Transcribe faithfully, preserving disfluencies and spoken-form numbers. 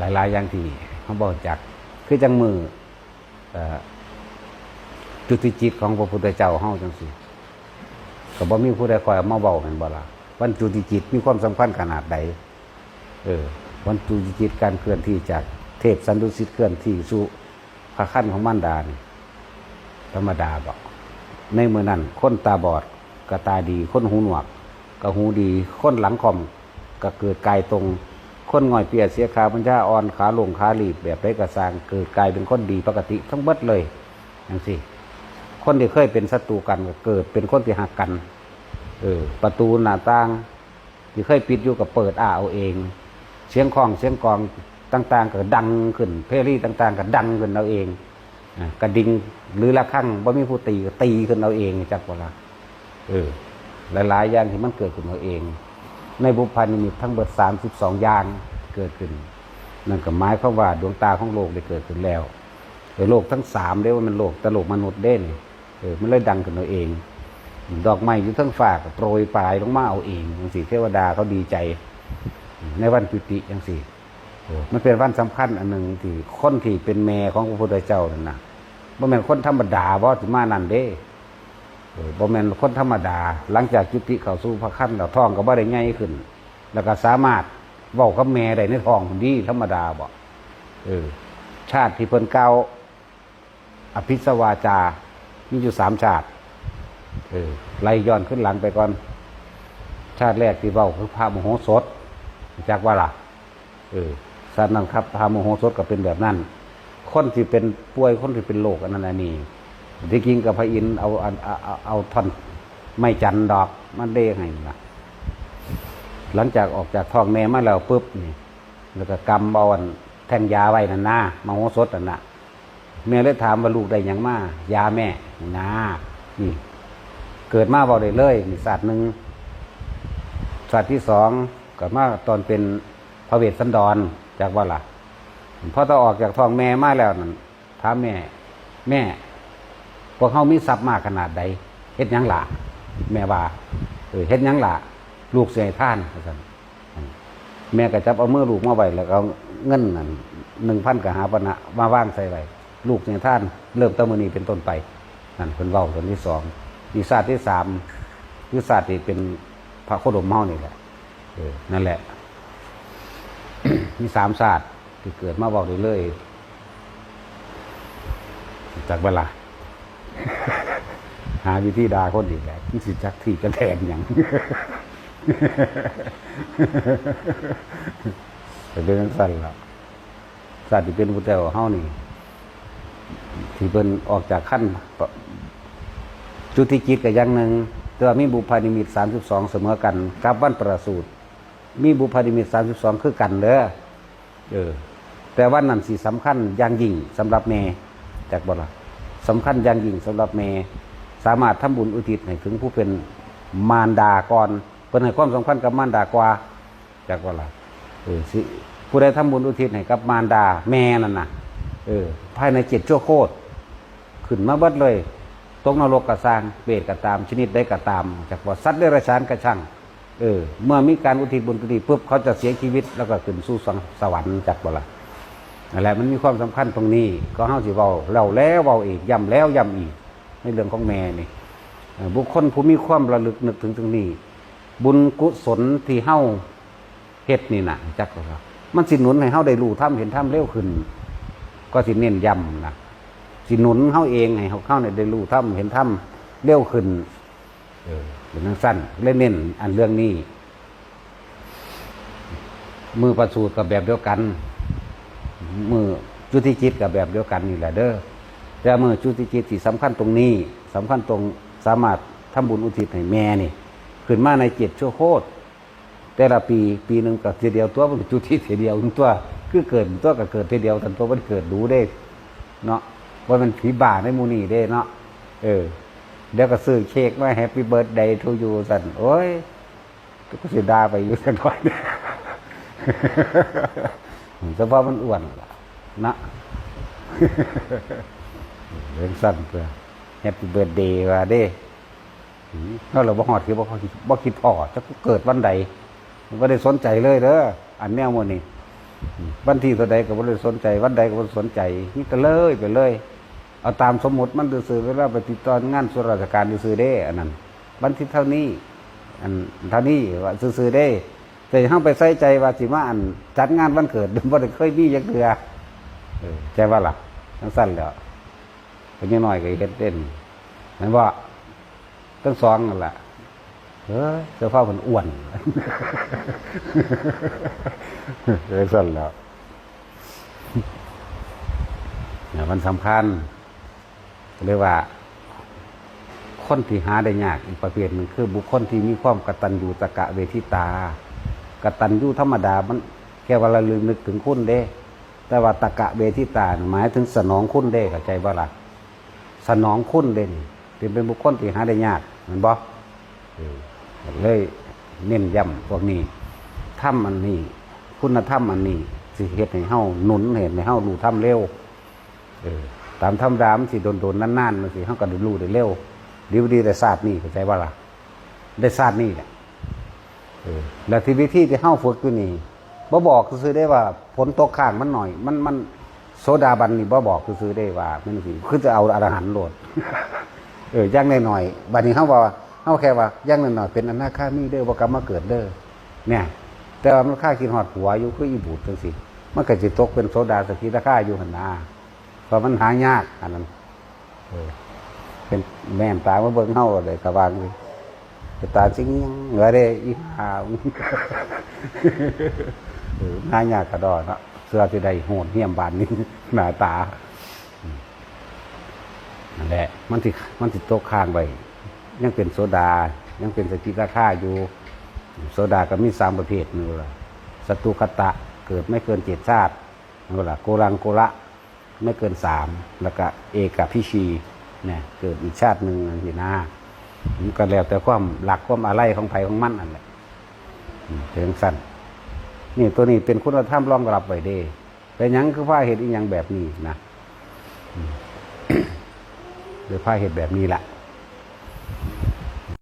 หลายๆอย่างที่เฮาบ่รู้จัก คือจั่งมื้อ เอ่อ จุติจิตของพระพุทธเจ้าเฮาจั่งซี้ ก็บ่มีผู้ใดคอยเอามาเว้าแม่นบ่ล่ะ วันจุติจิตมีความสำคัญขนาดใด เออ วันจุติจิต การเคลื่อนที่จากเทพสันดุสิตเคลื่อนที่สู่พระครรภ์ของมารดานี่ ธรรมดาบ่ ในมื้อนั้นคนตาบอดก็ตาดี คนหูหนวกก็หูดี คนหลังค่อมก็เกิดกายตรง คนง่อยเปียเสียขาปัญญาอ่อน ขาหลงขาหลีบ แบบใดก็ซ่าง เกิดกายเป็นคนดีปกติทั้งเบิดเลยจั่งซี้ คนที่เคยเป็นศัตรูกันก็เกิดเป็นคนที่ฮักกัน เออ ประตูหน้าต่างที่เคยปิดอยู่ก็เปิดอ้าเอาเอง เสียงค้องเสียงกลองต่างๆก็ดังขึ้น เพลีต่างๆก็ดังขึ้นเอาเอง อ่ะ กระดิ่งหรือระฆังบ่มีผู้ตีก็ตีขึ้นเอาเอง จักบ่ล่ะ เออ หลายๆอย่างที่มันเกิดขึ้นเอาเอง ในบุพพานิมิตทั้งเบิดสามสิบสองอย่างเกิดขึ้น นั่นก็หมายความว่าดวงตาของโลกได้เกิดขึ้นแล้ว เออ โลกทั้งสามเด้ บ่แม่นโลก แต่โลกมนุษย์เด้นี่ เออ มันเลยดังขึ้นเอาเอง ดอกไม้อยู่เทิงฟ้าก็โปรยปลายลงมาเอาเองจั่งซี้ เทวดาเขาดีใจ ในวันจุติจั่งซี้ เออ มันเป็นวันสำคัญอันหนึ่งที่คนที่เป็นแม่ของพระพุทธเจ้านั่นน่ะ บ่แม่นคนธรรมดาบ่สิมานั่นเด้ เออ บ่แม่นคนธรรมดา หลังจากจุติเข้าสู่พระครรภ์แล้ว ท้องก็บ่ได้ใหญ่ขึ้น แล้วก็สามารถเว้ากับแม่ได้ในท้องพุ้นดี ธรรมดาบ่ เออ ชาติที่เพิ่นกล่าว อภิสวาจา มีอยู่สามชาติ เออ ไล่ย้อนขึ้นหลังไปก่อน ชาติแรกที่เว้าคือพระมโหสถ จักว่าล่ะ เออ ชาตินั้นครับ พระมโหสถก็เป็นแบบนั้น คนที่เป็นป่วย คนที่เป็นโรคอันนั้นอันนี้ ที่จริงกับพระอินทร์เอา เอา เอา เอา เอาท่อนไม้จันทร์ดอกมาเด้ให้นะ หลังจากออกจากท้องแม่มาแล้วปุ๊บนี่ แล้วก็กำเอาอันแท่งยาไว้นั่นนะ มโหสถนั่นนะ แม่เลยถามว่า "ลูกได้หยังมา ยาแม่" นะ นี่ เกิดมาเว้าได้เลย นี่ชาติหนึ่ง ชาติที่สอง เกิดมาตอนเป็นพระเวสสันดร จักว่าล่ะ พอตอนออกจากท้องแม่มาแล้วนั่น ถามแม่ "แม่ พวกเฮามีทรัพย์มากขนาดใด เฮ็ดหยังล่ะ?" แม่ว่า "เออ เฮ็ดหยังล่ะ ลูกสิให้ทาน" ว่าซั่น แม่ก็จับเอามือลูกมาไว้ แล้วก็เอาเงินนั่น หนึ่งพันกหาปณะ มาวางใส่ไว้ "ลูกสิให้ทาน เริ่มแต่มื้อนี้เป็นต้นไป" นั่นเพิ่นเว้าตอนที่สอง นี่ชาติที่สาม คือชาติที่เป็นพระโคดมเฮานี่แหละ เออ นั่นแหละ มีสามชาติที่เกิดมาเว้าได้เลย จักเวลา หาวิธีด่าคนอีกแล้ว มันสิจักที่จะแทนหยัง แต่เป็นจั่งซั่นล่ะ ชาติที่เป็นพุทธเจ้าเฮานี่ ที่เพิ่นออกจากครรภ์ จุติจิตก็อย่างหนึ่ง แต่ว่ามีบุพพานิมิตสามสิบสองเสมอกัน กับวันประสูติ มีบุพพานิมิตสามสิบสองคือกันเด้อ เออ แต่วันนั้นสิสำคัญอย่างยิ่งสำหรับแม่ จักบ่ล่ะ สำคัญอย่างยิ่งสำหรับแม่ สามารถทำบุญอุทิศให้ถึงผู้เป็นมารดาก่อน เพิ่นให้ความสำคัญกับมารดากว่า จักบ่ล่ะ เออ สิ ผู้ใดทำบุญอุทิศให้กับมารดาแม่นั่นน่ะ เออ ภายในเจ็ดชั่วโคตร ขึ้นมาเบิดเลย ตกนรกก็ซ่าง เปรตก็ตาม ชนิดใดก็ตาม จักว่าสัตว์เดรัจฉานก็ช่าง เออ เมื่อมีการอุทิศบุญตัวนี้ปุ๊บ เขาจะเสียชีวิตแล้วก็ขึ้นสู่สวรรค์ จักบ่ล่ะ นั่นแหละ มันมีความสำคัญตรงนี้ ก็เฮาสิเว้าแล้วแล้วเว้าอีก ย้ำแล้วย้ำอีก ในเรื่องของแม่นี่ เอ่อ บุคคลผู้มีความระลึกนึกถึงตรงนี้ บุญกุศลที่เฮาเฮ็ดนี่น่ะ จักว่า มันสิหนุนให้เฮาได้รู้ธรรมเห็นธรรมเร็วขึ้น ก็สิเน้นย้ำนะ สิหนุนเฮาเองให้เฮาเนี่ยได้รู้ธรรมเห็นธรรมเร็วขึ้น เออ เป็นจั่งซั่น เลยเน้นอันเรื่องนี้ มื้อประสูติก็แบบเดียวกัน มื้อจุติจิตก็แบบเดียวกันนี่แหละเด้อ แต่มื้อจุติจิตที่สำคัญตรงนี้ สำคัญตรงสามารถทำบุญอุทิศให้แม่นี่ ขึ้นมาในเจ็ดชั่วโคตร แต่ละปี ปีหนึ่งก็เทื่อเดียวตัว มันก็จุติเทื่อเดียวตัว คือเกิดตัวก็เกิดเทื่อเดียว ซั่นตัว มันเกิดดูเด้ เนาะ ว่ามันผีบ้าในหมู่นี้เด้เนาะ เออ เดี๋ยวก็ซื้อเค้กมา Happy Birthday to you ซั่น โอ้ย ก็สิด่าไปอยู่ซั่นก่อน เฉพาะมันอ้วนล่ะ นะ เรื่องสั้นเพื่อ Happy Birthday ว่าเด้ อืม เฮาละบ่ฮอด คือบ่คิด บ่คิดพ้อ จักเกิดวันใด บ่ได้สนใจเลยเด้อ อันแนวหมู่นี้ วันที่เท่าใดก็บ่ได้สนใจ วันใดก็บ่ได้สนใจ มีแต่เลยไปเลย เอาตามสมมุติมันซื่อๆ เวลาไปติดต่องานส่วนราชการซื่อๆเด้ อันนั้น วันที่เท่านี้ อันเท่านี้ว่าซื่อๆเด้ แต่เฮาไปใส่ใจว่าสิมาอันจัดงานวันเกิด บ่ได้เคยมีจักเทื่อ เออ ใช่บ่ล่ะ จั่งซั่นแหล้ว เป็นยังน้อยก็เฮ็ดเด่น แม่นบ่ ทั้งสองนั่นแหละ เออ เสื้อผ้ามันอ้วน เออ ซั่นแหล้ว เนี่ย มันสำคัญ เรียกว่า คนที่หาได้ยากอีกประเภทหนึ่ง คือบุคคลที่มีความกตัญญูตะกะเวทิตา กตัญญูธรรมดา มันแค่ว่าระลึกนึกถึงคุณเด้ แต่ว่าตะกะเวทิตา หมายถึงสนองคุณเด้ เข้าใจบ่ล่ะ สนองคุณเด้นี่ เป็น เป็นบุคคลที่หาได้ยาก แม่นบ่ เออ เลยเน้นย้ำพวกนี้ ธรรมอันนี้ คุณธรรมอันนี้ สิเฮ็ดให้เฮาหนุน เฮ็ดให้เฮารู้ธรรมเร็ว เออ ตามธรรมดามันสิโดนๆ นานๆ จั่งซี้ เฮาก็ได้รู้ได้เร็ว ดีบ่ดีได้ชาตินี้ เข้าใจบ่ล่ะ ได้ชาตินี้แหละ เออ แล้วที่วิธีที่เฮาฝึกอยู่นี่ บ่บอกซื่อๆเด้ว่าฝนตกค้างมันหน่อย มัน มัน โสดาบันนี่บ่บอกซื่อๆเด้ว่ามันสิ คือจะเอาอรหันต์โลด เออ อย่างน้อยๆ บัดนี้เฮาว่า เฮาแค่ว่า อย่างน้อยๆ เป็นอนาคามีเด้อ บ่กลับมาเกิดเด้อ เนี่ย แต่ว่ามันคาคิดฮอดผัวอยู่ คืออีบูดจั่งซี้ มันก็สิตกเป็นโสดาสกิทาคาอยู่หั่นนา เพราะมันหายาก อันนั้น เออ เป็นแม่นตามาเบิ่งเฮาเลย ก็ว่าจั่งซี้ เป็นตาสิงว่าเด้ อีห่า เออ หายากกะด้อเนาะ เสื้อสิได้โหดเหี้ยมบานนี้ หน้าตา อืม นั่นแหละ มันสิ มันสิตกค้างไว้ ยังเป็นโสดา ยังเป็นสกิทาคาอยู่ โสดาก็มีสามประเภท นี่ว่า สัตตุคตะ เกิดไม่เกินเจ็ดชาติ นี่ว่า โกลังโกละ ไม่เกินสาม แล้วก็เอกาภิชี เนี่ย เกิดอีกชาติหนึ่งจั่งซี้นะ มันก็แล้วแต่ความรักความอาลัยของไผของมันนั่นแหละ อืม เป็นจั่งซั่น นี่ ตัวนี้เป็นคุณธรรมรองรับไว้เด้ เป็นหยังคือพาเฮ็ดอีหยังแบบนี้นะ อืม เลยพาเฮ็ดแบบนี้ล่ะ